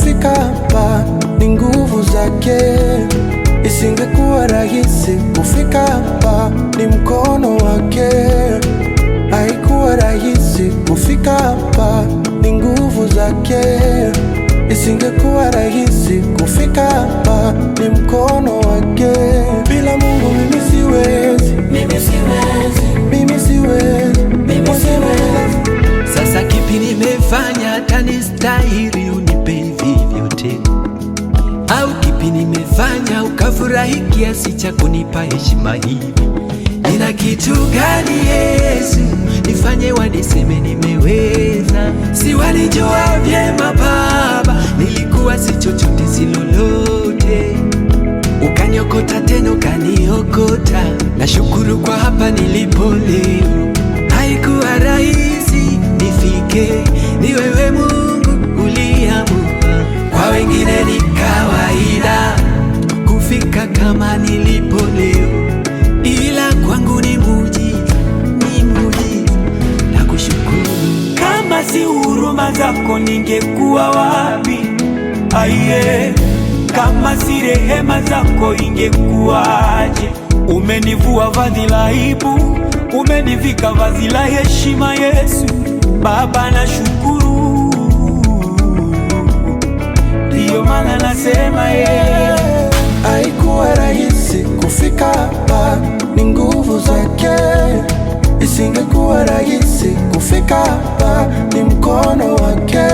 kufika hapa, ni nguvu zake. Isingekuwa rahisi kufika hapa, ni mkono wake. Haikuwa rahisi kufika hapa, ni nguvu zake. Isingekuwa rahisi kufika hapa, ni mkono wake. Bila Mungu mimi siwezi, mimi siwezi, mimi siwezi, mimi siwezi. Sasa kipi nimefanya hata nistahili unipe hivi vyote? Au kipi nimefanya ukafurahi kiasi cha kunipa heshima hivi? Nina kitu gani Yesu nifanye waniseme nimeweza? Si walijua vyema Baba, nilikuwa si chochote si lolote, ukaniokota tena ukaniokota. Nashukuru kwa hapa nilipo leo, haikuwa rahisi nifike, ni wewe Mungu uliamua. Kwa wengine ni kawaida kufika kama nilipo leo, ila kwangu ni muujiza, ni muujiza. Nakushukuru. Kama si huruma zako ningekuwa wapi? Aiye, kama si rehema zako ingekuwaje? Umenivua vazi la aibu, umenivika vazi la heshima. Yesu Baba, nashukuru, ndiyo maana nasema yeah. Haikuwa rahisi kufika hapa, ni nguvu zake. Isingekuwa rahisi kufika hapa, ni mkono wake.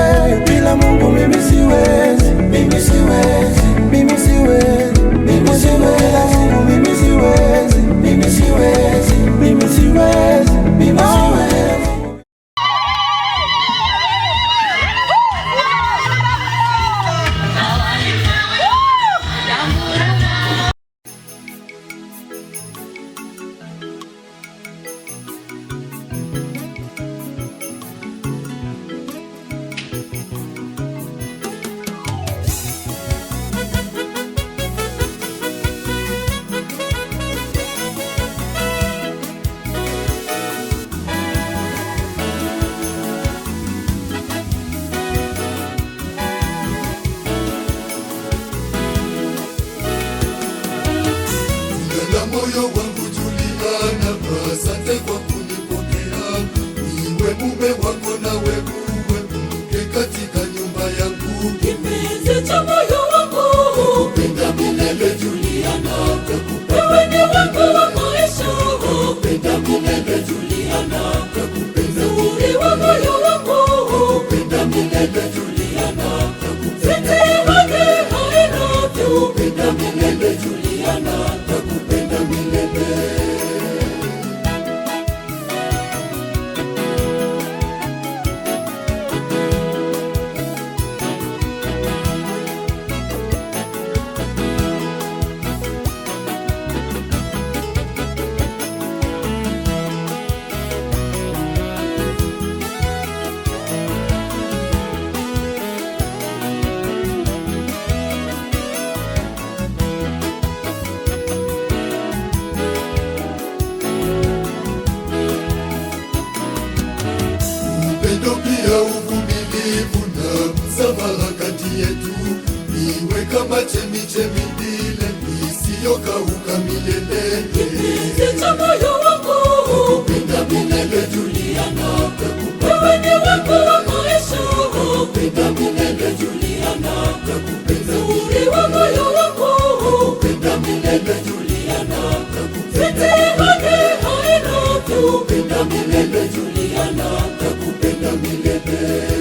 Bila Mungu mimi siwezi, mimi siwezi, mimi siwezi, mimi siwezi. Bila Mungu mimi siwezi, mimi siwezi, mimi siwezi, mimi siwezi. Tunda la moyo wangu Juliana, asante kwa kunipokea. Niwe mume wako nawe uwe mke katika nyumba yangu. Kipenzi cha moyo wangu, Nakupenda milele Juliana, nakupenda wewe ni wangu wa maisha, nakupenda milele Juliana, nakupenda uzuri wa moyo wangu, nakupenda milele Juliana, nakupenda Sweetie honey, I love you. nakupenda milele Juliana, nakupenda milele. Upendo pia uvumilivu na msamaha kati yetu, iwe kama chemichemi ile isiyokauka milele. Kipenzi cha moyo wangu, Nakupenda milele Juliana, nakupenda wewe ni wangu wa maisha, nakupenda milele Juliana, nakupenda uzuri wa moyo wangu, nakupenda milele Juliana, nakupenda Sweetie honey, I love you. nakupenda milele Juliana, nakupenda milele.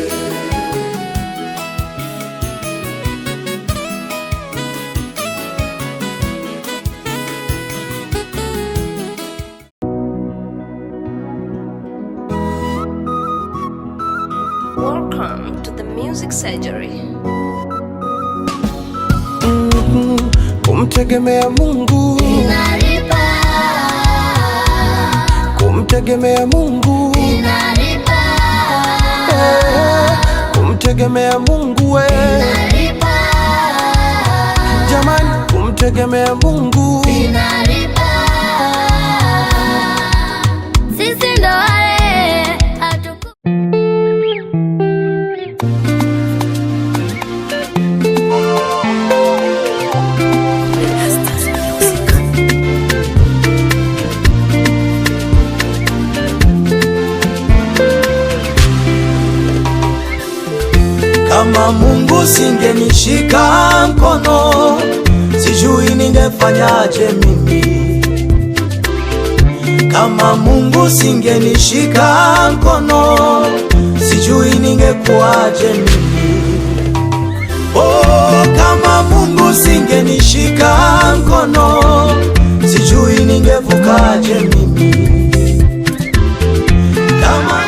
Welcome to the Music Surgery. Kumtegemea Mungu, Inalipa, kumtegemea Mungu, inalipa, eh, kumtegemea Mungu we, inalipa, jamani, kumtegemea Mungu. Inalipa. Sisi ndo wale hatuku Kama Mungu singenishika mkono, sijui ningefanyaje mimi. Kama Mungu singenishika mkono, sijui ningekuwaje mimi. Oh, kama Mungu singenishika mkono, sijui ningevukaje mimi. Kama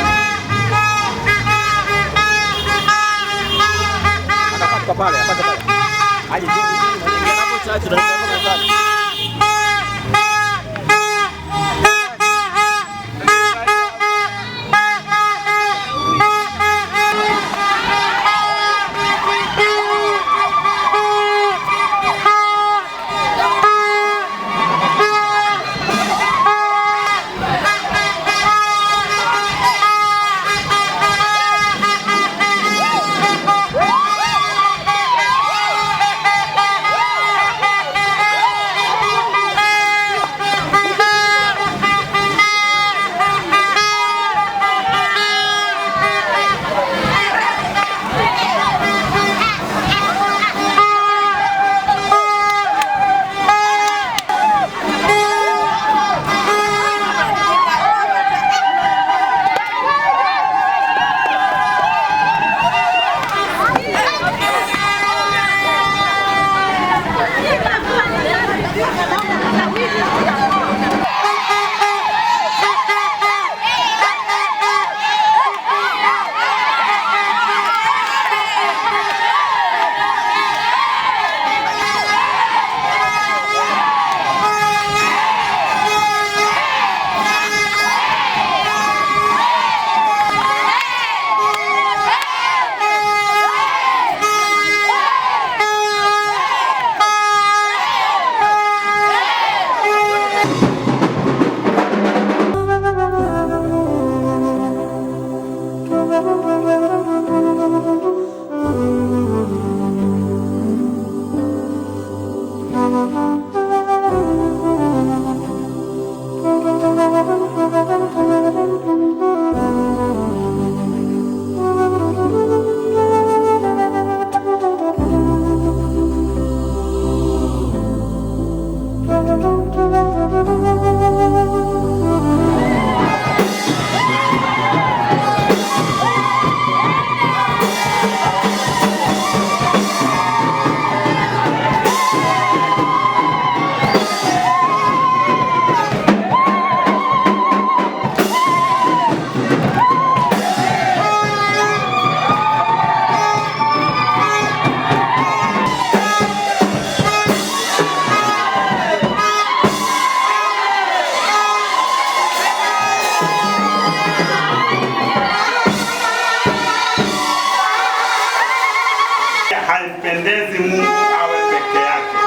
Haimpendezi Mungu awe peke yake.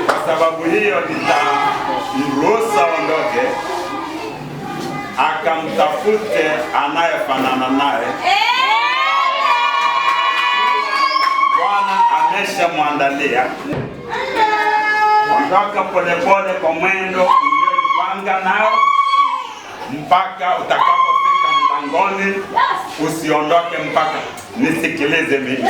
Kwa sababu hiyo nitamruhusu aondoke akamtafute anayefanana naye. Bwana ameshamwandalia. Ondoka polepole kwa mwendo uliojipanga nao mpaka utakapofika mlangoni. Usiondoke mpaka nisikilize mimi.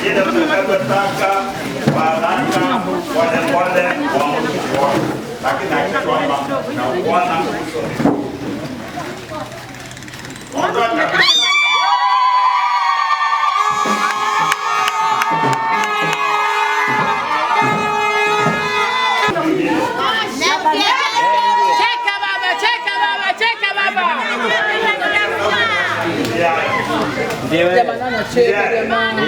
Ile utakavyotaka kwa haraka, polepole, uamuzi wako, lakini hakikisha kwamba nauona uso vizuri. Ondoa kabisa. Cheka baba, cheka baba, cheka baba. Jamani, anacheka jamani.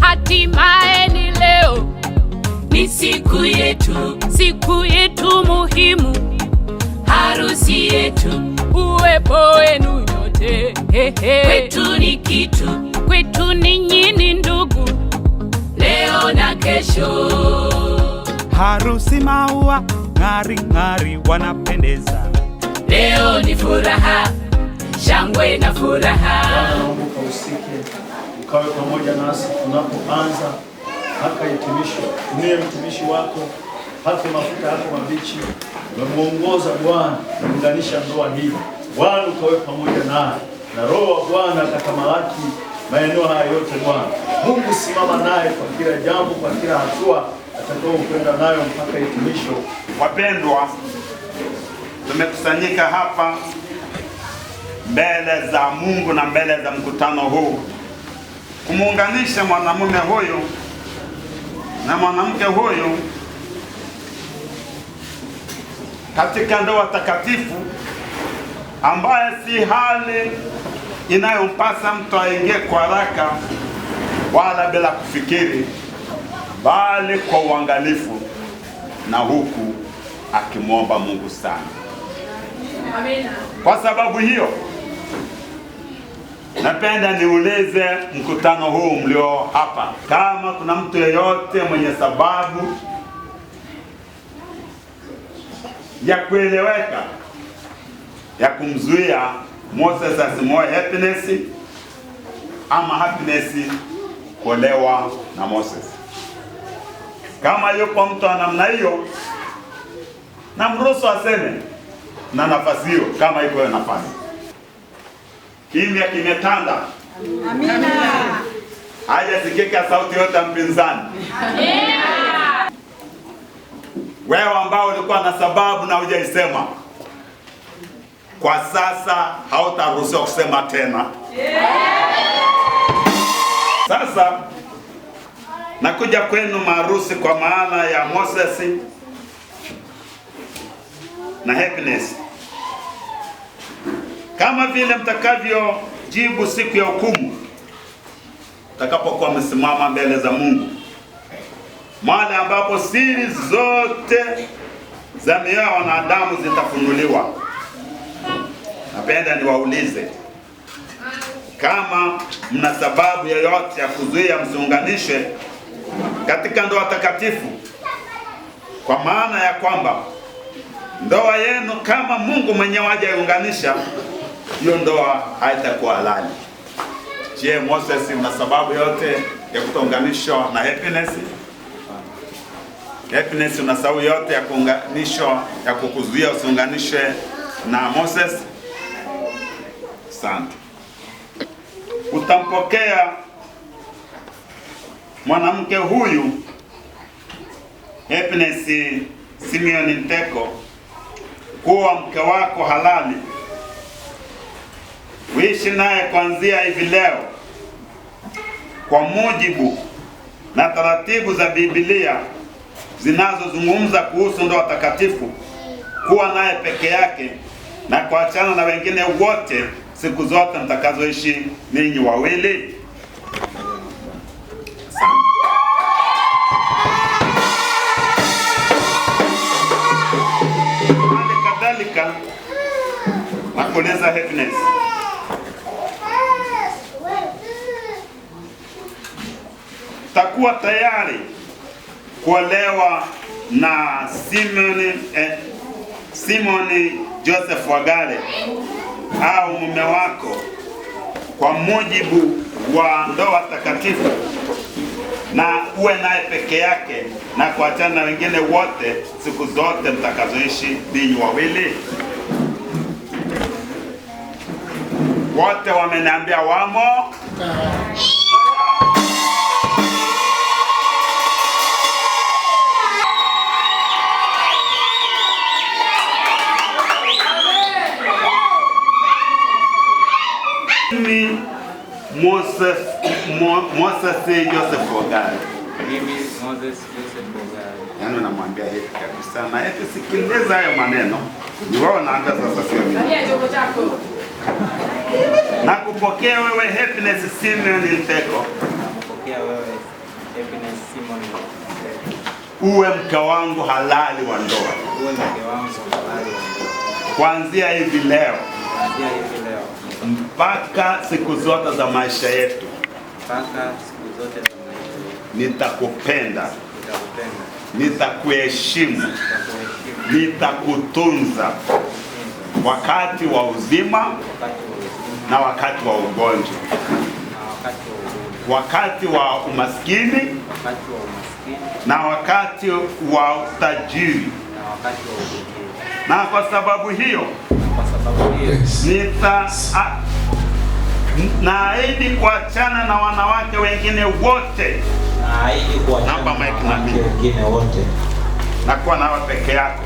Hatimaye ni leo, ni siku yetu, siku yetu muhimu, harusi yetu, uwepo wenu nyote hehe. Kwetu ni kitu, kwetu ninyi ni ndugu, leo na kesho. Harusi maua ng'ari ng'ari wanapendeza. Leo ni furaha, shangwe na furaha. Naomba ukahusike, ukawe pamoja nasi tunapoanza mpaka hitimisho. Tumie mtumishi wako, pake mafuta yako mabichi, umemwongoza Bwana kuunganisha ndoa hii. Bwana ukawe pamoja naye, na Roho wa Bwana akatamalaki maeneo haya yote. Bwana Mungu, simama naye kwa kila jambo, kwa kila hatua atakao kwenda nayo mpaka hitimisho. Wapendwa, tumekusanyika hapa mbele za Mungu na mbele za mkutano huu kumuunganisha mwanamume huyu na mwanamke huyu katika ndoa takatifu ambaye si hali inayompasa mtu aingie kwa haraka wala bila kufikiri, bali kwa uangalifu na huku akimwomba Mungu sana. Kwa sababu hiyo, napenda niulize mkutano huu mlio hapa, kama kuna mtu yeyote mwenye sababu ya kueleweka ya kumzuia Moses asimoe Happiness ama Happiness kuolewa na Moses. Kama yupo mtu wa namna hiyo, na mruhusu aseme na nafasi hiyo, kama iko hiyo nafasi. Kimya kimetanda. Amina. Hajasikika sauti yote ya mpinzani. Wewe ambao ulikuwa na sababu na hujaisema, kwa sasa hautaruhusiwa kusema tena. Sasa nakuja kwenu maharusi kwa maana ya Moses na Happiness, kama vile mtakavyojibu siku ya hukumu, mtakapokuwa mmesimama mbele za Mungu, mahali ambapo siri zote za mioyo ya wanadamu zitafunuliwa. Napenda niwaulize kama mna sababu yoyote ya kuzuia msiunganishe katika ndoa takatifu, kwa maana ya kwamba ndoa yenu kama Mungu mwenyewe hajaiunganisha, hiyo ndoa haitakuwa halali. Je, Moses, una sababu yote ya kutounganishwa na Happiness? Happiness, una sababu yote ya kuunganishwa, ya kukuzuia usiunganishwe na Moses? Asante. Utampokea mwanamke huyu Happiness Simeon Nteko kuwa mke wako halali uishi naye kuanzia hivi leo kwa mujibu na taratibu za Biblia zinazozungumza kuhusu ndoa takatifu, kuwa naye peke yake na kuachana na wengine wote siku zote mtakazoishi ninyi wawili? Hali kadhalika nakuuliza Happiness, takuwa tayari kuolewa na Simon Joseph Wagale au mume wako kwa mujibu wa ndoa takatifu, na uwe naye peke yake na kuachana na wengine wote siku zote mtakazoishi ninyi wawili? Wote wameniambia wamo. Mimi Moses Joseph Ogare. Mimi Moses Joseph Ogare. Yaani unamwambia hivi kabisa na eti sikiliza hayo maneno. Ni wewe unaanza sasa, sio mimi. Na kupokea wewe Happiness Simeon Nteko. Kupokea wewe Happiness Simeon Nteko. Uwe mke wangu halali wa ndoa. Uwe mke wangu halali wa ndoa. Kuanzia hivi leo. Kuanzia hivi leo. Mpaka siku zote za maisha yetu. Mpaka siku zote za maisha yetu. Nitakupenda. Nitakupenda. Nitakuheshimu. Nitakutunza. Wakati wa uzima na wakati wa ugonjwa. Wakati wa umaskini na wakati wa utajiri. Na kwa sababu hiyo naahidi kuachana na wanawake wengine wote. Naahidi kuachana na wanawake wengine wote. Na kuwa nawe peke yako.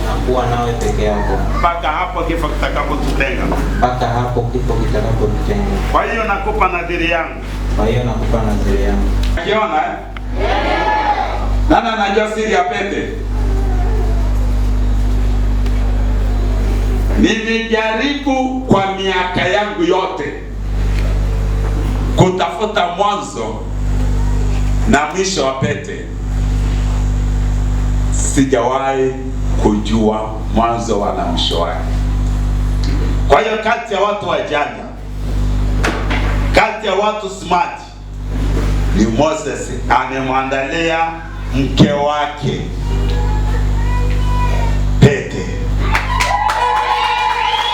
Na kuwa nawe peke yako. Mpaka hapo kifo kitakapotutenga. Mpaka hapo kifo kitakapotutenga. Kwa hiyo nakupa nadhiri yangu. Kwa hiyo nakupa nadhiri yangu. Ukiona eh? Nani anajua siri ya pete? Nilijaribu kwa miaka yangu yote kutafuta mwanzo na mwisho wa pete. Sijawahi kujua mwanzo wala mwisho wake. Kwa hiyo kati ya watu wajanja, kati ya watu smart, ni Moses amemwandalia mke wake pete.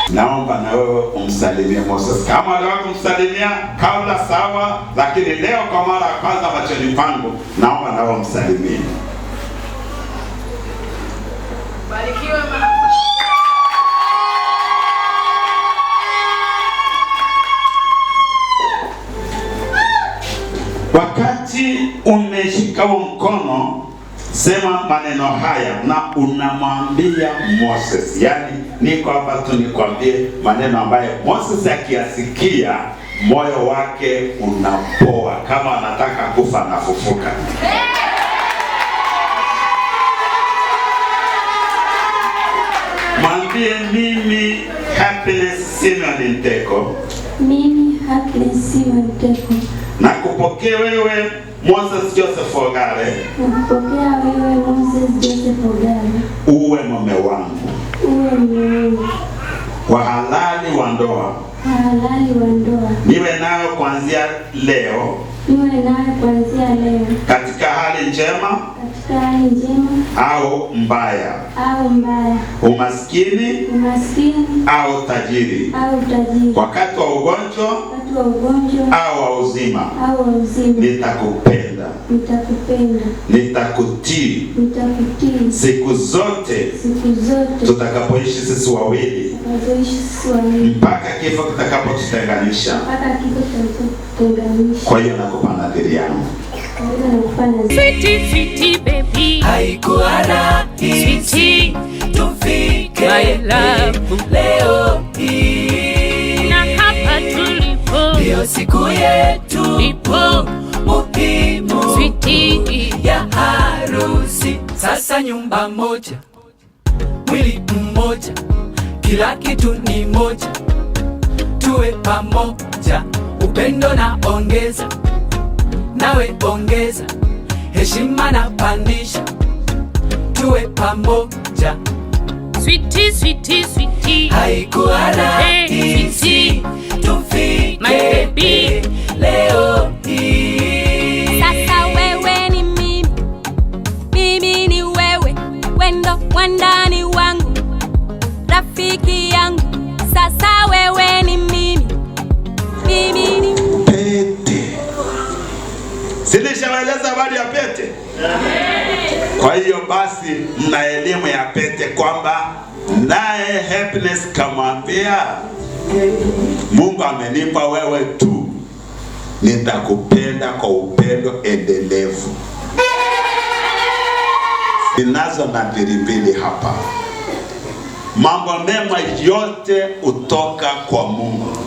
Naomba na wewe umsalimie Moses kama aliwahi kumsalimia kabla, sawa, lakini leo kwa mara ya kwanza machoni pangu, naomba na wewe umsalimie. Barikiwe mama. Wakati umeshika mkono, sema maneno haya na unamwambia Moses. Yaani niko hapa tu nikwambie maneno ambayo Moses akiyasikia moyo wake unapoa, kama anataka kufa anafufuka. Mwambie mimi Happiness Simeon Nteko. Mimi Happiness Simeon Nteko. Na kupokea wewe Moses Joseph Ogare. Nakupokea wewe Moses Joseph Ogare. Uwe mume wangu. Uwe mume wangu. Wa halali wa ndoa. Wa halali wa ndoa. Niwe nawe kuanzia leo. Niwe nawe kuanzia leo. Katika hali njema. Katika hali njema. Au mbaya. Au mbaya. Umaskini. Umaskini. Au tajiri. Au tajiri. Wakati wa ugonjwa. Wakati wa ugonjwa. Au wa uzima. Au wa uzima. Nitakupenda. Nitakupenda. Nitakutii. Nitakutii. Siku zote. Siku zote. Tutakapoishi sisi wawili. Tutakapoishi sisi wawili. Mpaka kifo kitakapotutenganisha. Mpaka kifo kitakapotutenganisha. Kwa hiyo nakupa nadhiri yangu. Kwa hiyo nakupa nadhiri. Sweetie, sweetie baby. Haikuwa rahisi tufike My love. leo hii. Na hapa Ndiyo siku yetu ipo muhimu sweetie ya harusi. Sasa nyumba moja, mwili mmoja, kila kitu ni moja, tuwe pamoja, upendo na ongeza, nawe ongeza, heshima na pandisha, tuwe pamoja. Sweetie, sweetie, sweetie. Haikuwa Hey, rahisi sweetie. tufike My baby. leo hii. Sasa wewe ni mimi, mimi ni wewe, wendo wandani wangu, rafiki yangu. Sasa wewe ni mimi, mimi ni Pete. Silishawaeleza habari ya pete? Kwa hiyo basi mna elimu ya pete kwamba naye Happiness kamwambia Mungu amenipa wewe tu, nitakupenda kwa upendo endelevu. Ninazo nadhiri mbili hapa. Mambo mema yote hutoka kwa Mungu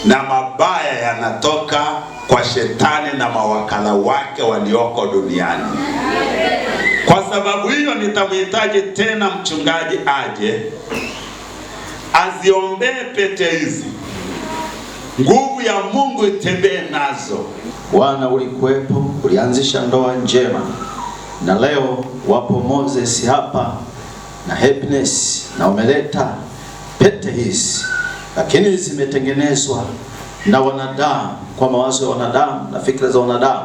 na mabaya yanatoka kwa shetani na mawakala wake walioko duniani. Kwa sababu hiyo nitamhitaji tena mchungaji aje aziombee pete hizi, nguvu ya Mungu itembee nazo. Bwana ulikuwepo, ulianzisha ndoa njema, na leo wapo Moses hapa na Happiness, na umeleta pete hizi, lakini zimetengenezwa na wanadamu, kwa mawazo ya wanadamu na fikra za wanadamu.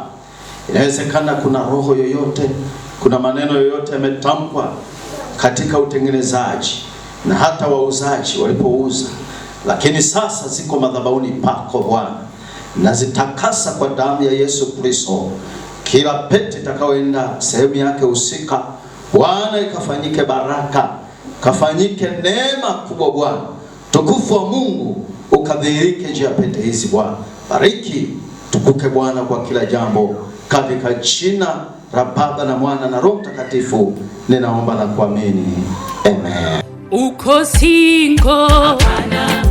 Inawezekana kuna roho yoyote, kuna maneno yoyote yametamkwa katika utengenezaji na hata wauzaji walipouza, lakini sasa ziko madhabahuni pako Bwana, na zitakasa kwa damu ya Yesu Kristo. Kila pete itakayoenda sehemu yake husika, Bwana, ikafanyike baraka, kafanyike neema kubwa Bwana, tukufu wa Mungu ukadhihirike juu ya pete hizi Bwana. Bariki, tukuke Bwana kwa kila jambo, katika jina la Baba na Mwana na Roho Mtakatifu ninaomba na kuamini, amen. Uko single? Hapana,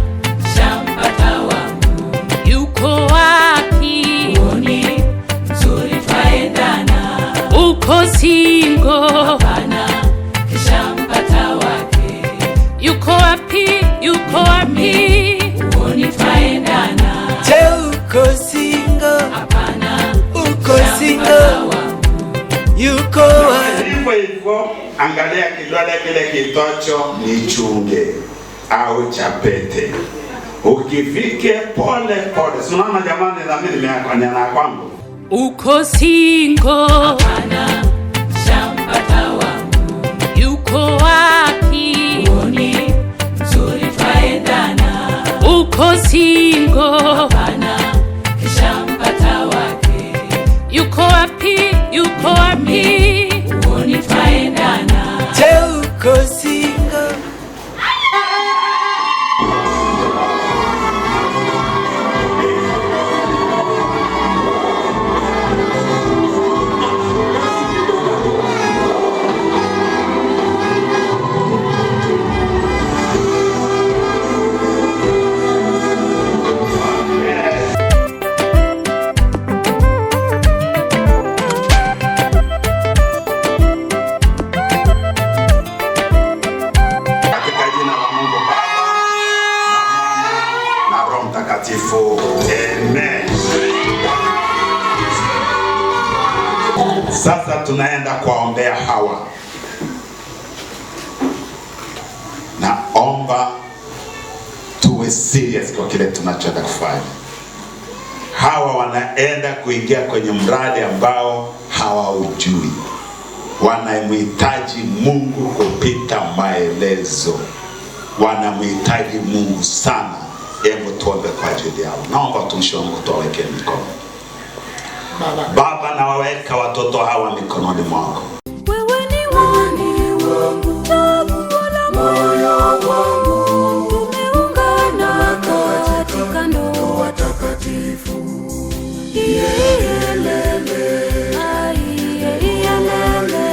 shampata wangu. Yuko wapi? Huoni mzuri twaendana. Uko single? Hapana, kishampata wake. Yuko wapi? Yuko wapi? Huoni twaendana. Je, uko single? Hapana, Uko single? Yuko wapi? Hivyo hivyo, angalia kidole kile kitocho ni chunge au cha pete, ukifike pole pole. Si unaona jamani, na mimi nimeakonyana kwangu. Uko single? Hapana, shampata wangu. Yuko wapi? Huoni mzuri twaendana. Uko single? Hapana, kishampata wake. Yuko wapi? Yuko wapi? Huoni twaendana. Je, uko single? Katika jina la Mungu Baba na Mwana na Roho Mtakatifu, amen. Sasa tunaenda kuwaombea hawa. Naomba tuwe serious kwa kile tunachoenda kufanya. Hawa wanaenda kuingia kwenye mradi ambao hawaujui, wanamhitaji Mungu kupita maelezo, wanamhitaji Mungu sana. Hebu tuombe kwa ajili yao. Naomba watumishi wa Mungu tuwaweke mikono. Baba, nawaweka watoto hawa mikononi mwako. Wewe ni wangu, chaguo la moyo wangu, tumeungana katika ndoa takatifu. Iyelele, iyelele,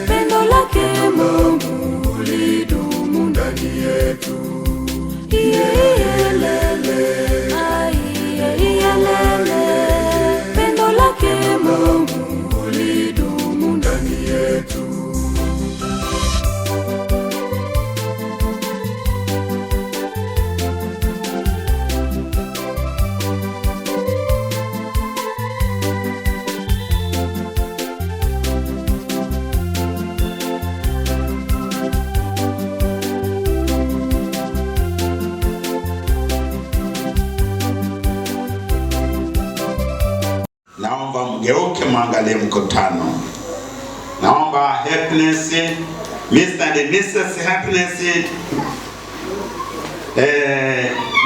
pendo lake Mungu Lidumu ndani yetu. Iyelele, mgeuke mwangalie mkutano. Naomba Happiness, Mr. and Mrs. Happiness,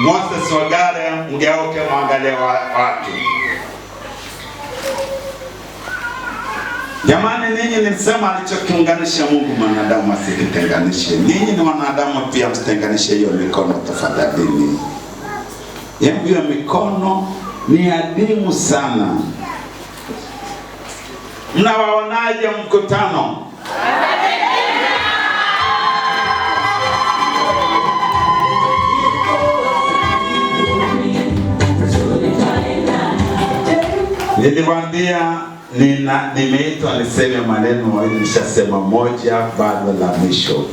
Moses Wagare, mgeuke mwangalie watu. Jamani, ninyi nilisema alichokiunganisha Mungu mwanadamu asikitenganishe. Ninyi ni wanadamu pia, msitenganishe hiyo mikono tafadhalini. Hiyo mikono ni adimu sana. Mnawaonaje mkutano? Niliwaambia nimeitwa niseme maneno mawili, nishasema moja, bado la mwisho.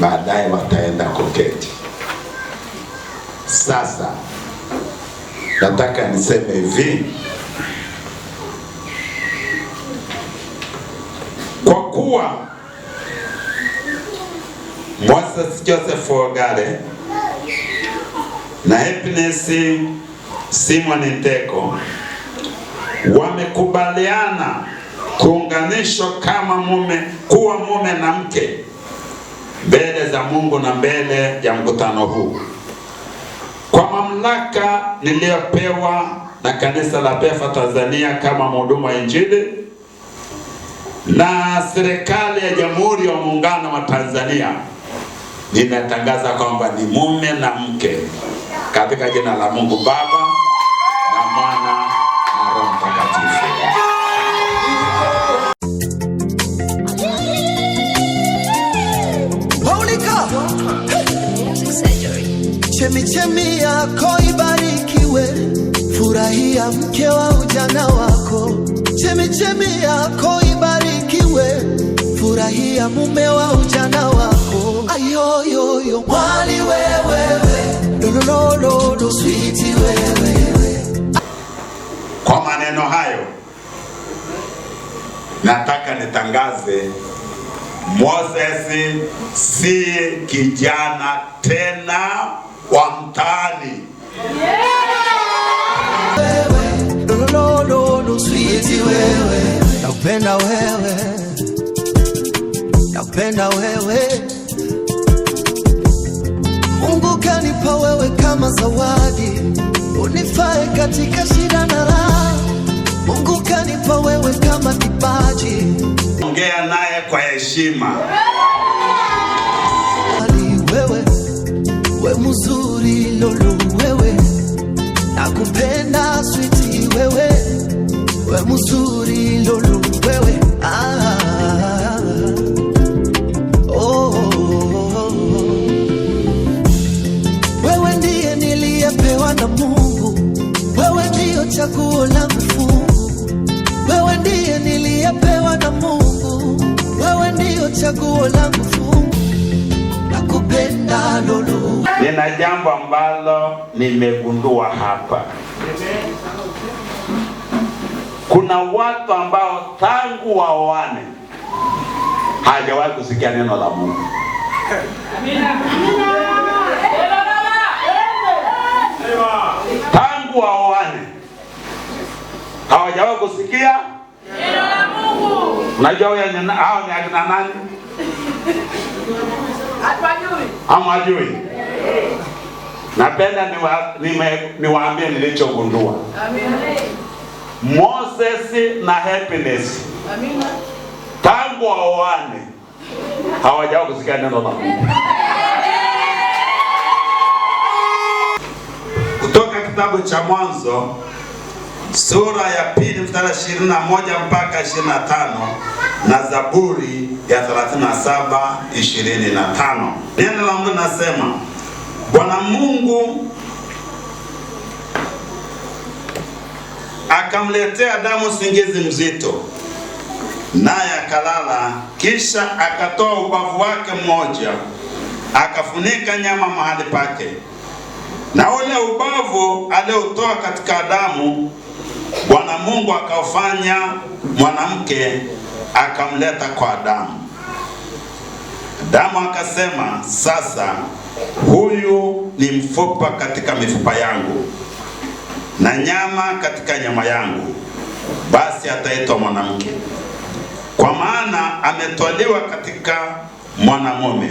Baadaye wataenda kuketi. Sasa nataka niseme hivi. Kwa kuwa Moses Joseph Ogale na Happiness Simon Nteko wamekubaliana kuunganishwa kama mume, kuwa mume na mke mbele za Mungu na mbele ya mkutano huu, kwa mamlaka niliyopewa na kanisa la PEFA Tanzania kama mhudumu wa Injili na serikali ya Jamhuri ya Muungano wa Tanzania, ninatangaza kwamba ni mume na mke katika jina la Mungu Baba na Mwana na Roho Mtakatifu. Chemichemi yako ibarikiwe, furahia mke wa ujana wako. Chemichemi yako ibarikiwe, furahia mume wa ujana wako. Ayoyoyo mwali wewe, lolololo sweet wewe. Kwa maneno hayo nataka nitangaze Moses si kijana tena wa mtaani. Wewe, nakupenda wewe, nakupenda wewe. Mungu kanipa wewe kama zawadi, unifae katika shida na raha. Mungu kanipa wewe kama kipaji. Ongea naye kwa heshima. Wewe, we mzuri lolu wewe, nakupenda sweetie wewe, we mzuri lolu wewe. Ah, oh, oh, oh. Wewe ndiye niliyepewa na Mungu, wewe ndiyo chaguo langu fungu. Wewe ndiye niliyepewa na Mungu, wewe ndiyo chaguo langu fungu. Nakupenda lolu. Nina jambo ambalo nimegundua hapa. Kuna watu ambao tangu waoane hajawahi kusikia neno la Mungu. Tangu waoane hawajawahi kusikia neno la Mungu. Unajua huyo hao ni akina nani? Hawajui. Hawajui. Napenda niwaambie nilichogundua. Amina. Moses na Happiness. Amina. Tangu waoane hawajawahi kusikia neno la Mungu. Kutoka kitabu cha Mwanzo sura ya 2 mstari 21 mpaka 25 na Zaburi ya 37:25. Neno la Mungu linasema, Bwana Mungu akamletea Adamu usingizi mzito, naye akalala. Kisha akatoa ubavu wake mmoja, akafunika nyama mahali pake. Na ule ubavu aliotoa katika Adamu, Bwana Mungu akaufanya mwanamke, akamleta kwa Adamu. Adamu akasema, sasa huyu ni mfupa katika mifupa yangu na nyama katika nyama yangu. Basi ataitwa mwanamke, kwa maana ametwaliwa katika mwanamume.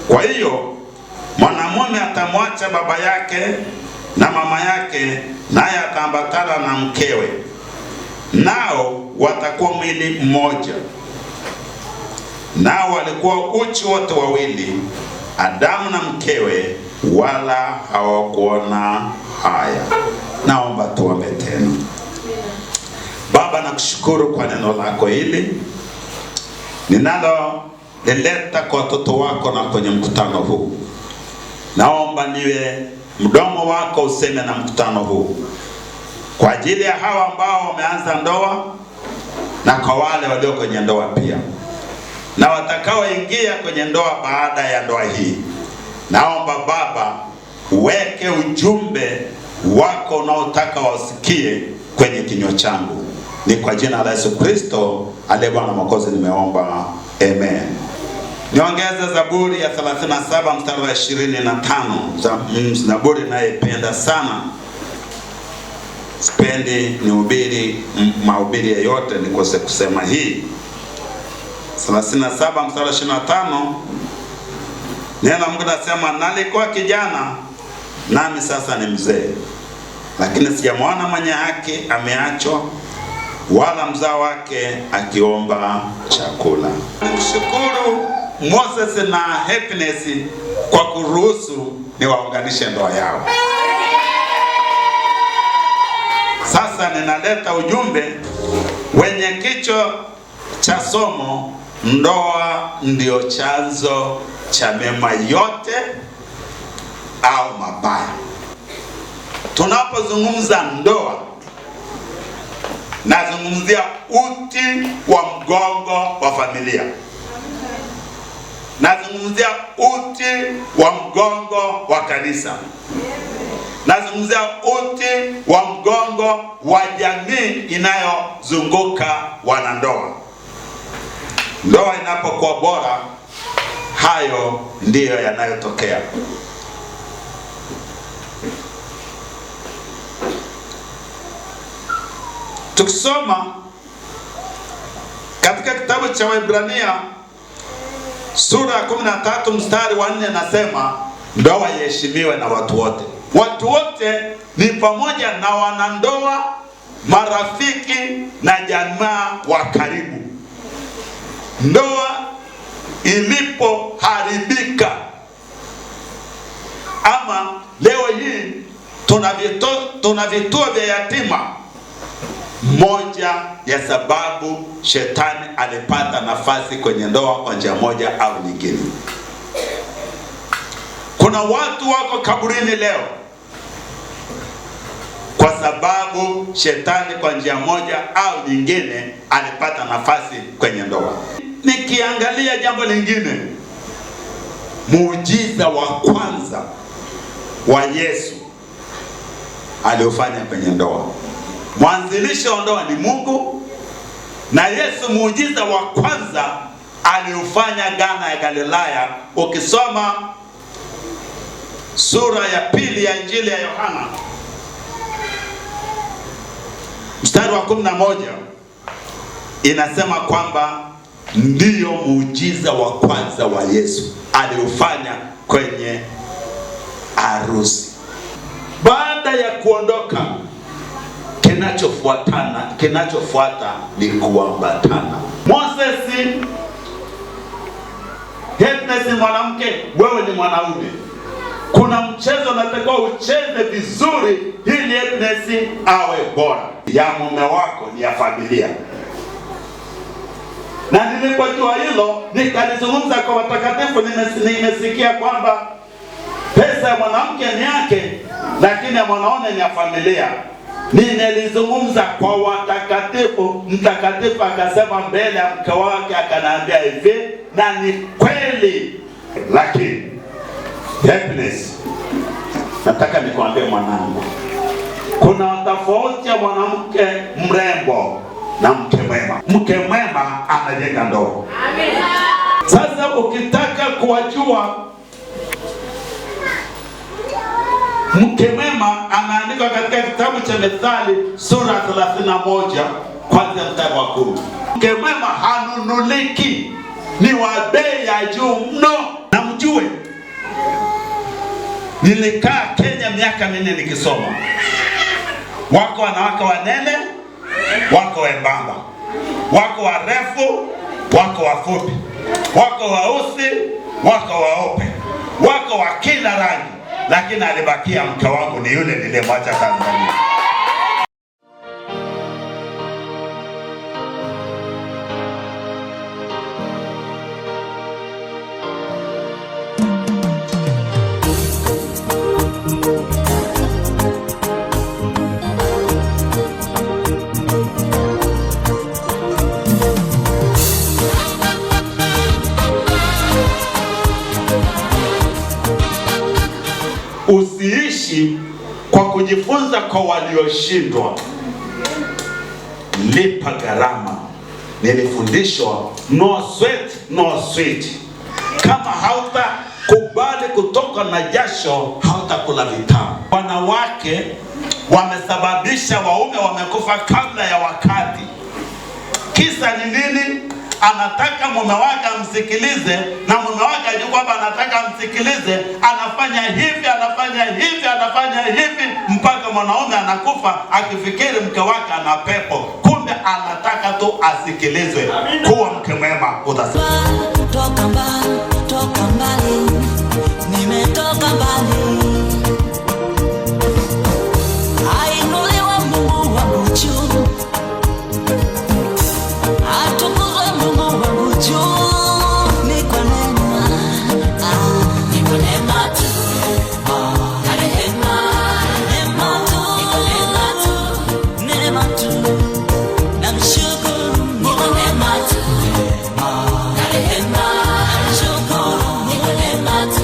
Kwa hiyo mwanamume atamwacha baba yake na mama yake, naye ataambatana na mkewe, nao watakuwa mwili mmoja. Nao walikuwa uchi wote wawili, Adamu na mkewe, wala hawakuona haya. Naomba tuombe tena. Baba, nakushukuru kwa neno lako hili ninalolileta kwa watoto wako na kwenye mkutano huu. Naomba niwe mdomo wako useme na mkutano huu kwa ajili ya hawa ambao wameanza ndoa na kwa wale walio kwenye ndoa pia na watakaoingia kwenye ndoa baada ya ndoa hii. Naomba Baba uweke ujumbe wako unaotaka wasikie kwenye kinywa changu. Ni kwa jina la Yesu Kristo aliye Bwana Mwokozi nimeomba, amen. Niongeze Zaburi ya 37 mstari wa 25, Zaburi naipenda sana. Sipendi nihubiri mahubiri yeyote nikose kusema hii. 37 mstari wa 25, neno la Mungu nasema, nalikuwa kijana nami sasa ni mzee, lakini sijamwona mwenye haki ameachwa, wala mzao wake akiomba chakula. Nimshukuru Moses na Happiness kwa kuruhusu niwaunganishe ndoa yao. Sasa ninaleta ujumbe wenye kichwa cha somo, ndoa ndio chanzo cha mema yote au mabaya. Tunapozungumza ndoa, nazungumzia uti wa mgongo wa familia, nazungumzia uti wa mgongo wa kanisa, nazungumzia uti wa mgongo wa jamii inayozunguka wanandoa. Ndoa inapokuwa bora, hayo ndiyo yanayotokea. Tukisoma katika kitabu cha Waebrania sura ya 13 mstari wa 4, nasema ndoa iheshimiwe na watu wote. Watu wote ni pamoja na wanandoa, marafiki na jamaa wa karibu. Ndoa ilipoharibika, ama leo hii tuna vituo vya yatima, moja ya sababu shetani alipata nafasi kwenye ndoa kwa njia moja au nyingine. Kuna watu wako kaburini leo kwa sababu shetani kwa njia moja au nyingine alipata nafasi kwenye ndoa. Nikiangalia jambo lingine, muujiza wa kwanza wa Yesu aliofanya kwenye ndoa. Mwanzilishi wa ndoa ni Mungu, na Yesu muujiza wa kwanza aliufanya Kana ya Galilaya. Ukisoma sura ya 2 ya Injili ya Yohana mstari wa 11 inasema kwamba ndiyo muujiza wa kwanza wa Yesu aliufanya kwenye harusi. Baada ya kuondoka, kinachofuata ni kuambatana. Moses, Happiness mwanamke, wewe ni mwanaume. Kuna mchezo unatakiwa ucheze vizuri ili Happiness awe bora. Ya mume wako ni ya familia. Na nilipojua hilo nikalizungumza kwa watakatifu. Nimesikia kwamba pesa ya mwanamke ni yake, lakini ya mwanaume ni ya familia. Nilizungumza kwa watakatifu, mtakatifu akasema mbele ya mke wake, akaniambia hivi, na ni kweli. Lakini Happiness, nataka nikwambie mwanangu, kuna tofauti ya mwanamke mrembo na mke mwema. Mke mwema anajenga ndoa. Sasa ukitaka kuwajua Mke mwema anaandikwa katika kitabu cha Methali sura 31 kwanzia mstari wa 10. Mke mwema hanunuliki, ni wa bei ya juu mno. Na mjue, nilikaa Kenya miaka 4 nikisoma. Wako wanawake wanene, wako wembamba, wako warefu, wako wafupi, wako weusi, wako weupe, wako wa kila rangi, lakini alibakia mke wangu ni yule nilimwacha Tanzania. Usiishi kwa kujifunza kwa walioshindwa, lipa gharama. Nilifundishwa no sweat no sweet. Kama hautakubali kutoka na jasho, hautakula vitamu. Wanawake wamesababisha waume wamekufa kabla ya wakati. Kisa ni nini? Anataka mume wake amsikilize, na mume wake ajue kwamba anataka amsikilize. Anafanya hivi, anafanya hivi, anafanya hivi mpaka mwanaume anakufa akifikiri mke wake ana pepo, kumbe anataka tu asikilizwe. Kuwa mke mwema utasema. Toka mbali, toka mbali, nimetoka mbali. Ainuliwe Mungu wangu juu, atukuzwe Mungu wangu juu. Ni kwa neema, ah, ni kwa neema tu, na rehema, neema tu, ni kwa neema tu, neema tu. Namshukuru Mungu, ni kwa neema tu, na rehema, namshukuru, ni kwa neema tu.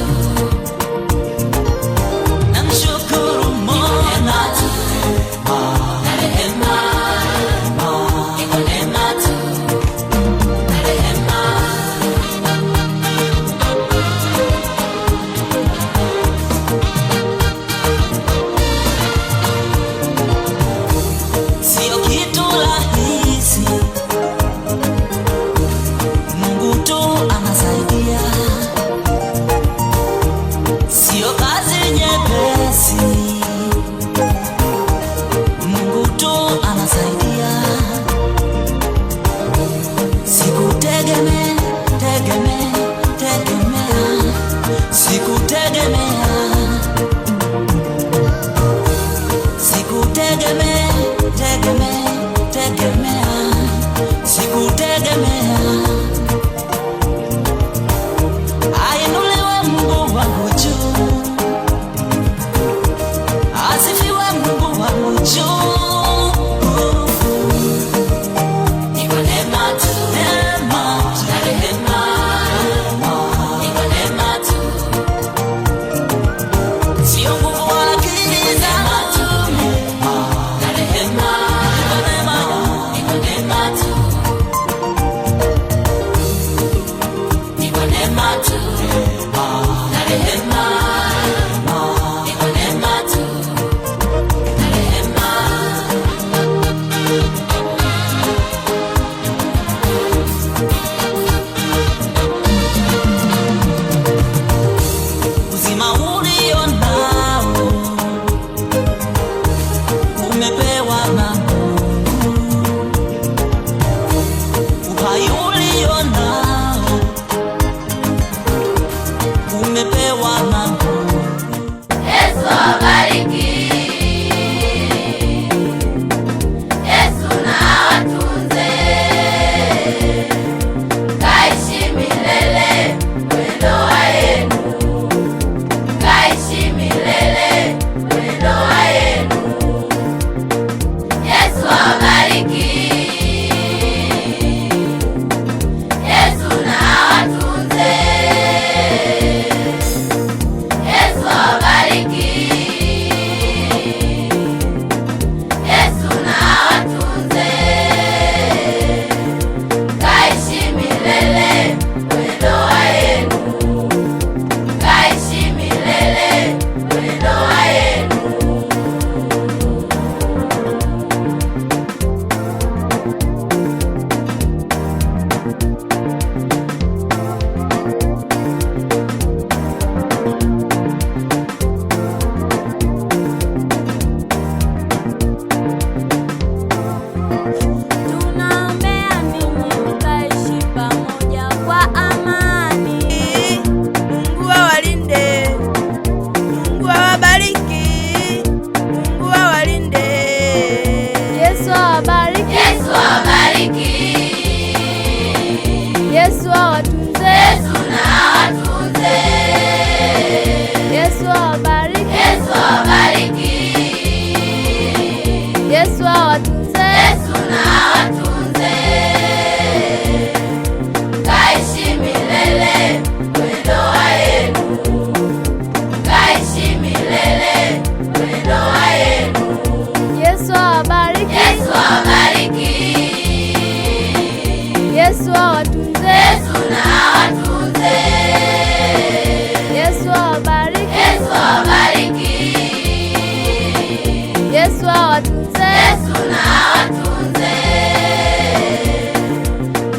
Yesu awatunze. Yesu na awatunze.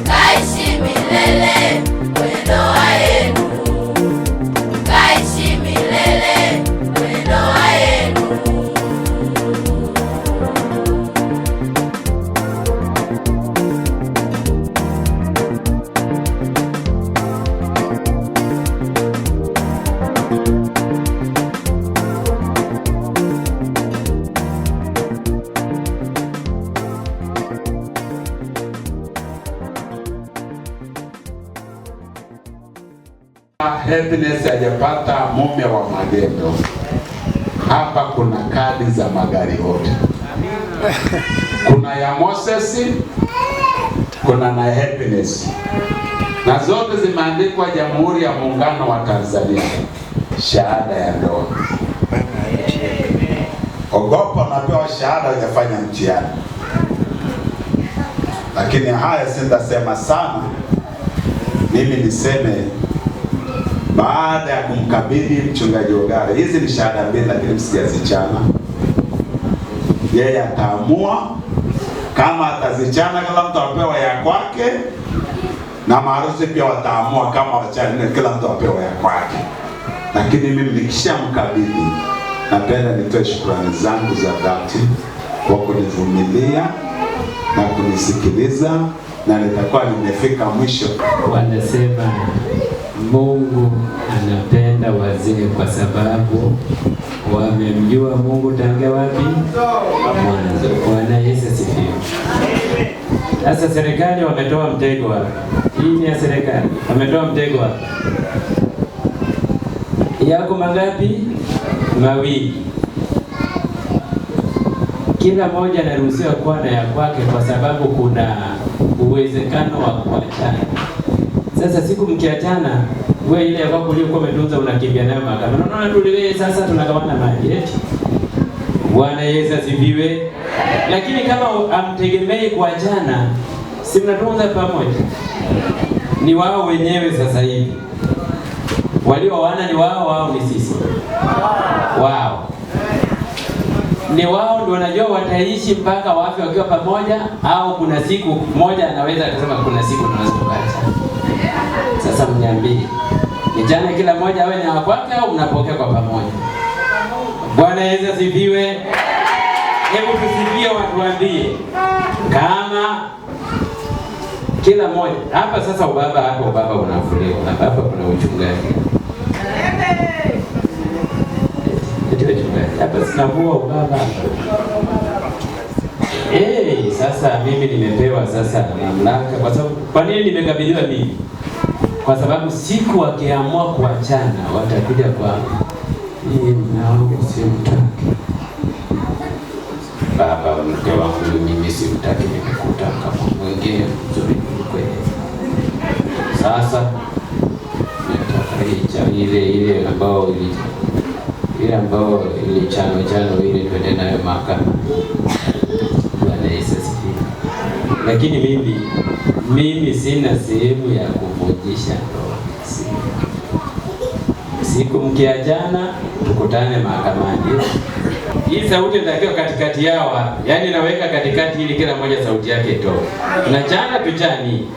Kaishi milele kwenye ndoa yenu. Kaishi milele kwenye ndoa yenu. Happiness hajapata mume wa magendo. Hapa kuna kadi za magari yote. Kuna ya Moses, kuna na Happiness, na zote zimeandikwa Jamhuri ya Muungano wa Tanzania, shahada ya ndoa. Ogopa unapewa shahada hujafanya mtihani. Lakini haya sintasema sana, mimi niseme baada ya kumkabidhi mchungaji Ogare, hizi ni shahada mbili, lakini msijazichana. Yeye ataamua kama atazichana, kila mtu apewa ya kwake, na maharusi pia wataamua kama wachane, kila mtu apewa ya kwake. Lakini mimi nikishamkabidhi, napenda nitoe shukrani zangu za dhati kwa kunivumilia na kunisikiliza, na nitakuwa nimefika mwisho. Wanasema Mungu anapenda wazee kwa sababu wamemjua Mungu tangia wapi? Mwanzo. Bwana Yesu asifiwe. Sasa serikali wametoa mtego wapi? Hii ni ya serikali. Wametoa mtego wapi? Yako mangapi? Mawili. Kila mmoja anaruhusiwa kuwa na ya kwake kwa sababu kuna uwezekano wa kuachana. Sasa siku mkiachana, wewe ile ya kwako uliyokuwa umetunza unakimbia nayo mahakamani. Unaona tuliwe sasa tunagawana mali eti. Bwana Yesu asifiwe. Lakini kama amtegemei kuachana, si mnatunza pamoja? Ni wao wenyewe sasa hivi. Walioana ni wao, wao ni sisi. Wao. Ni wao ndio wanajua wataishi mpaka wafe wakiwa pamoja, au kuna siku moja anaweza akasema kuna siku tunaweza tukaachana. Sasa mniambie, ni jana kila mmoja awe na kwake au mnapokea kwa pamoja? Bwana Yesu asifiwe. Hebu tusikie watuambie kama kila mmoja hapa. Sasa ubaba hapa, ubaba unafuliwa hapa, kuna uchungaji. Eti wachungaji hapa, sinavua ubaba hapa. Sasa mimi nimepewa sasa mamlaka. Kwa sababu kwa nini nimekabidhiwa mimi? Kwa sababu siku wakiamua kuachana watakuja kwangu. Mimi mume wangu simtaki. Baba, mke wangu mimi simtaki, nimekuta kama mwingine mzuri kweli. Sasa nataka ile ambao ile ambao ile chano ile twende nayo mahakama. Bwana Yesu asifiwe. Lakini mimi sina sehemu ya kuvunjisha ndoa. Siku mkiachana tukutane mahakamani. Hii sauti inatakiwa katikati yao, yaani naweka katikati ili kila mmoja sauti yake itoke. Tunachana tuchani.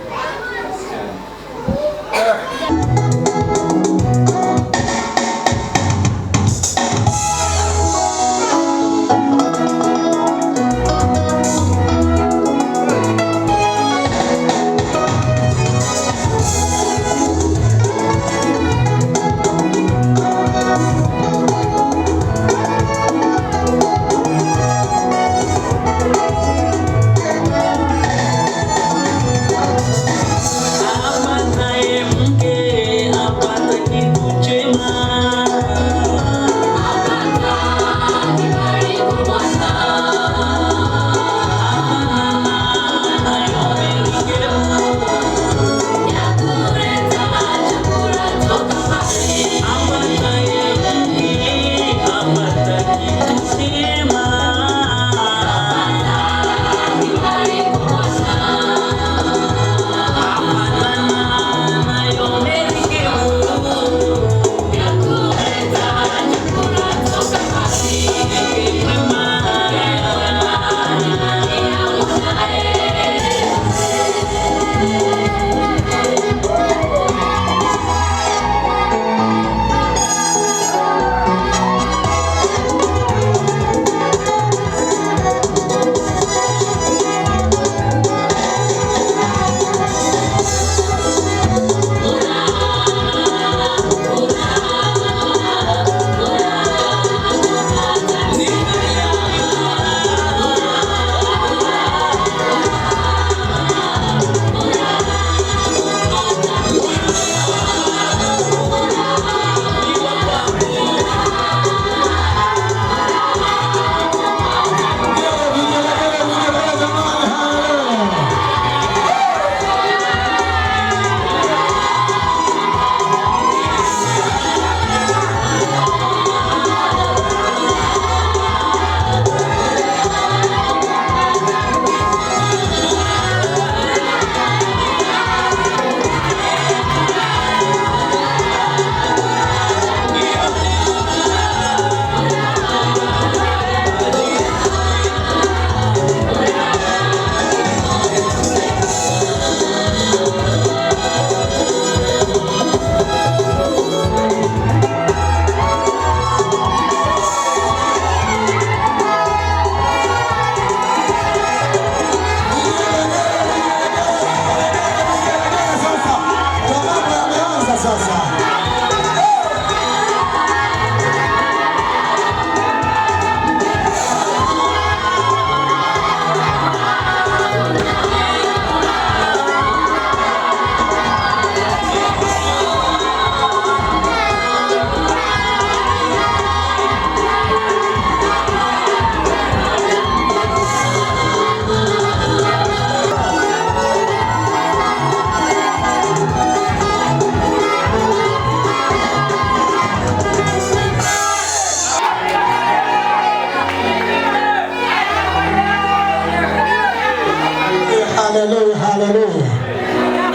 Haleluya, haleluya.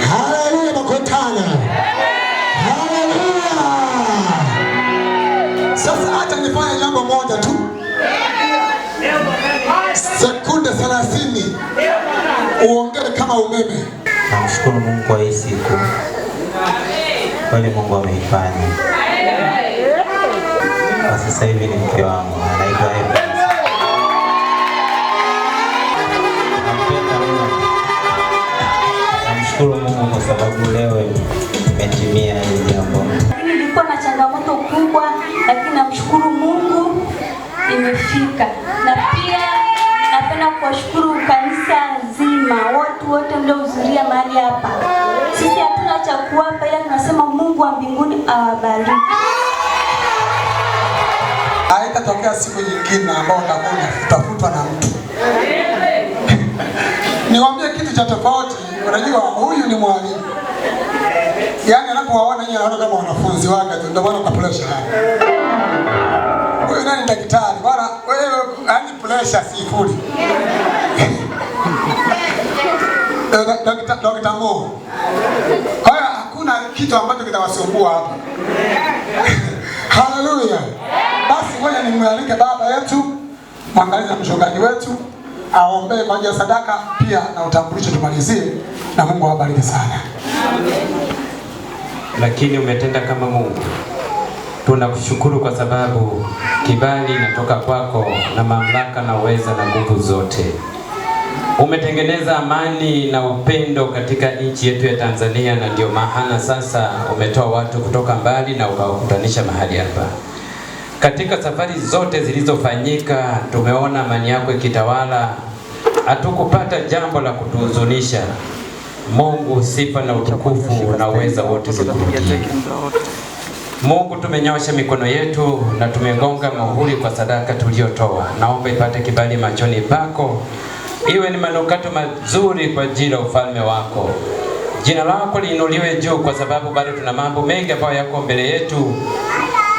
Haleluya makutano. Haleluya. Sasa acha nifanye jambo moja tu. Sekunde 30 uongee kama umeme. Namshukuru Mungu kwa hii siku. Kweli Mungu ameifanya. Kwa sasa hivi ni mke wangu, anaitwa Eva. Nampenda mno. Namshukuru Mungu kwa sababu leo imetimia hili jambo. Nilikuwa na changamoto kubwa, lakini namshukuru Mungu imefika. Na pia napenda kuwashukuru kanisa zima, watu wote mliohudhuria mahali hapa. Sisi hatuna cha kuwapa, ila tunasema Mungu wa mbinguni awabariki. Haitatokea siku nyingine ambayo utakuwa unatafutwa na mtu. Niwaambie kitu cha tofauti. Unajua huyu ni mwalimu. Yaani anapowaona nyinyi anaona kama wanafunzi wake tu, ndio maana kuna pressure hapa. Huyu nani daktari? Bwana wewe, yaani pressure sifuri. Dr. Mo. Kwa hiyo hakuna kitu ambacho kitawasumbua hapa. Haleluya. Basi ngoja nimwalike baba yetu, mwangalizi na mchungaji wetu, aombee kwa ajili ya sadaka pia na utambulisho tumalizie, na Mungu awabariki sana. Lakini umetenda kama Mungu. Tunakushukuru kwa sababu kibali inatoka kwako na mamlaka na uweza na nguvu zote. Umetengeneza amani na upendo katika nchi yetu ya Tanzania, na ndio maana sasa umetoa watu kutoka mbali na ukawakutanisha mahali hapa. Katika safari zote zilizofanyika tumeona amani yako ikitawala. Hatukupata jambo la kutuhuzunisha. Mungu, sifa na utukufu na uweza wote zikurudie. Mungu, tumenyosha mikono yetu na tumegonga muhuri kwa sadaka tuliyotoa. Naomba ipate kibali machoni pako, iwe ni manukato mazuri kwa ajili ya ufalme wako. Jina lako liinuliwe juu, kwa sababu bado tuna mambo mengi ambayo yako mbele yetu,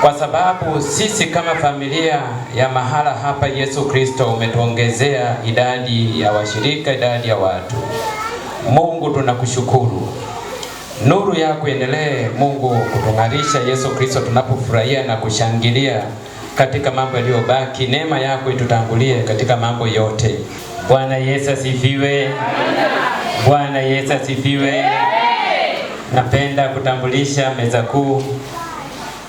kwa sababu sisi kama familia ya mahala hapa, Yesu Kristo, umetuongezea idadi ya washirika, idadi ya watu. Mungu, tunakushukuru. Nuru yako endelee Mungu kutung'arisha, Yesu Kristo, tunapofurahia na kushangilia katika mambo yaliyobaki. Neema yako itutangulie katika mambo yote. Bwana Yesu asifiwe. Bwana Yesu asifiwe. Napenda kutambulisha meza kuu,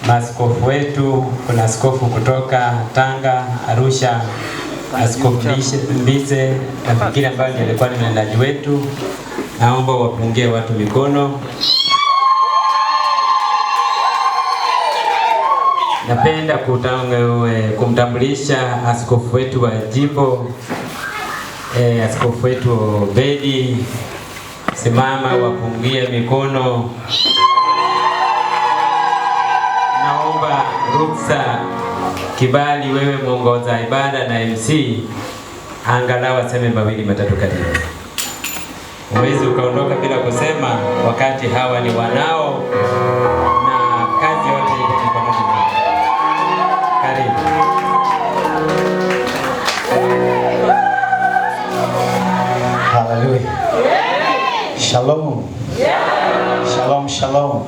maaskofu wetu. Kuna askofu kutoka Tanga, Arusha, Askofu Mbize, nafikiri ambaye ndiye alikuwa ni mtendaji wetu. Naomba wapungie watu mikono. Napenda kumtambulisha askofu wetu wa jimbo, askofu wetu Obedi. Simama wapungie mikono. Naomba ruksa, kibali, wewe mwongoza ibada na MC, angalau aseme mawili matatu. Karibu. Huwezi ukaondoka bila kusema, wakati hawa ni wanao na kazi yote iko mikononi mwao. Karibu. Haleluya. Shalom. Shalom, shalom.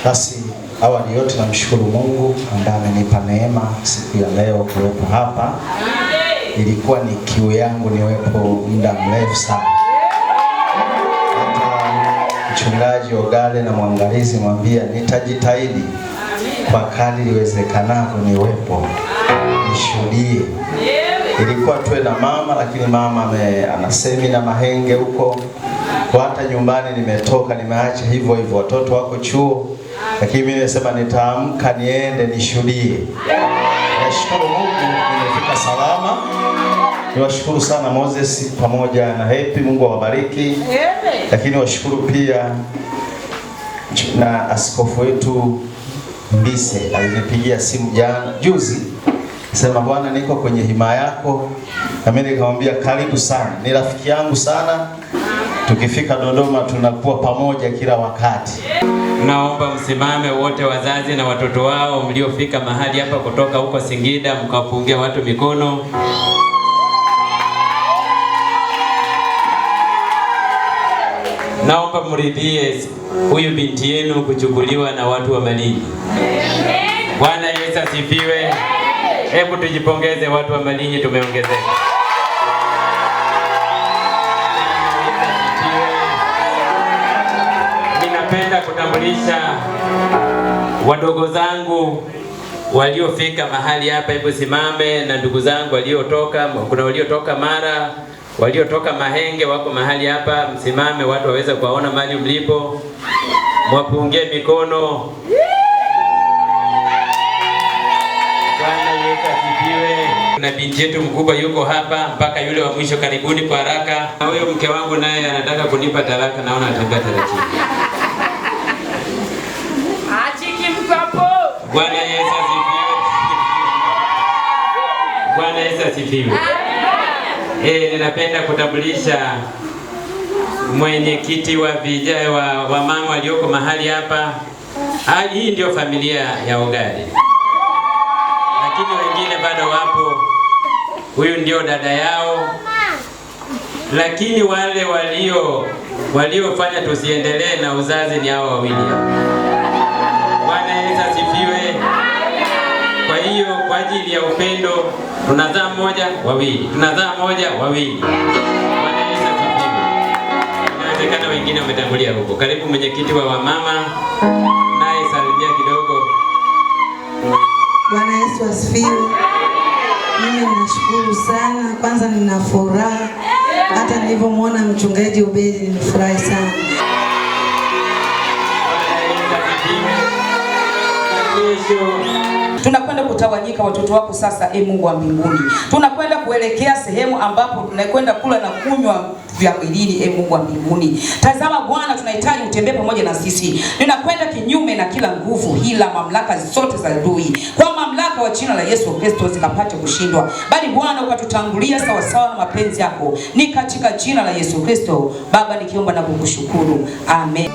Basi awali yote namshukuru Mungu ambaye amenipa neema siku ya leo kuwepo hapa. Ilikuwa ni kiu yangu niwepo muda mrefu sana. Hata mchungaji Ogale na mwangalizi mwambia nitajitahidi kwa kadri iwezekanavyo niwepo nishuhudie. Ilikuwa tuwe na mama, lakini mama ana semina Mahenge huko. Kwa hata nyumbani nimetoka nimeacha hivyo hivyo, watoto wako chuo, lakini mimi nimesema nitaamka niende nishuhudie. Nashukuru Mungu nimefika salama. Niwashukuru sana Moses pamoja na Happy, Mungu awabariki. Lakini washukuru pia na askofu wetu Mbise, alinipigia simu jana juzi, sema bwana niko kwenye hima yako, na mimi nikamwambia karibu sana, ni rafiki yangu sana. Tukifika Dodoma tunakuwa pamoja kila wakati. Naomba msimame wote wazazi na watoto wao mliofika mahali hapa kutoka huko Singida, mkapungia watu mikono. Naomba mridhie huyu binti yenu kuchukuliwa na watu wa Malinyi. Bwana Yesu asifiwe. Hebu tujipongeze watu wa Malinyi, tumeongezeka. Ninapenda kutambulisha wadogo zangu waliofika mahali hapa, hebu simame, na ndugu zangu waliotoka, kuna waliotoka Mara, waliotoka Mahenge wako mahali hapa, msimame watu waweze kuwaona mahali mlipo, mwapungie mikono. Bwana Yesu asifiwe. Kuna binti yetu mkubwa yuko hapa, mpaka yule wa mwisho, karibuni kwa haraka. Na huyo mke wangu naye anataka kunipa talaka, naona atembea taratibu. Bwana Yesu asifiwe. Bwana Yesu asifiwe. Ninapenda kutambulisha mwenyekiti wa vijana wa mama walioko mahali hapa. Hii ndio familia ya Ogale, lakini wengine bado wapo. Huyu ndio dada yao, lakini wale waliofanya tusiendelee na uzazi ni hao wawili hapa. Bwana Yesu asifiwe. Kwa hiyo kwa ajili ya upendo tunazaa moja wawili, tunazaa moja wawili. Bwana Yesu asifiwe. Inawezekana wengine wametangulia huko. Karibu mwenyekiti wa wamama, naye salimia kidogo. Bwana Yesu asifiwe. Mimi ninashukuru sana, kwanza nina furaha. Hata nilipomwona mchungaji Ubedi nimefurahi sana. Tunakwenda kutawanyika watoto wako sasa, e Mungu wa mbinguni. Tunakwenda kuelekea sehemu ambapo tunakwenda kula na kunywa vya mwilini, e Mungu wa mbinguni. Tazama Bwana, tunahitaji utembee pamoja na sisi. Ninakwenda kinyume na kila nguvu, hila, mamlaka zote za adui. Kwa mamlaka wa jina la Yesu Kristo zikapate kushindwa. Bali Bwana ukatutangulia sawa sawa na mapenzi yako. Ni katika jina la Yesu Kristo Baba nikiomba na kukushukuru. Amen.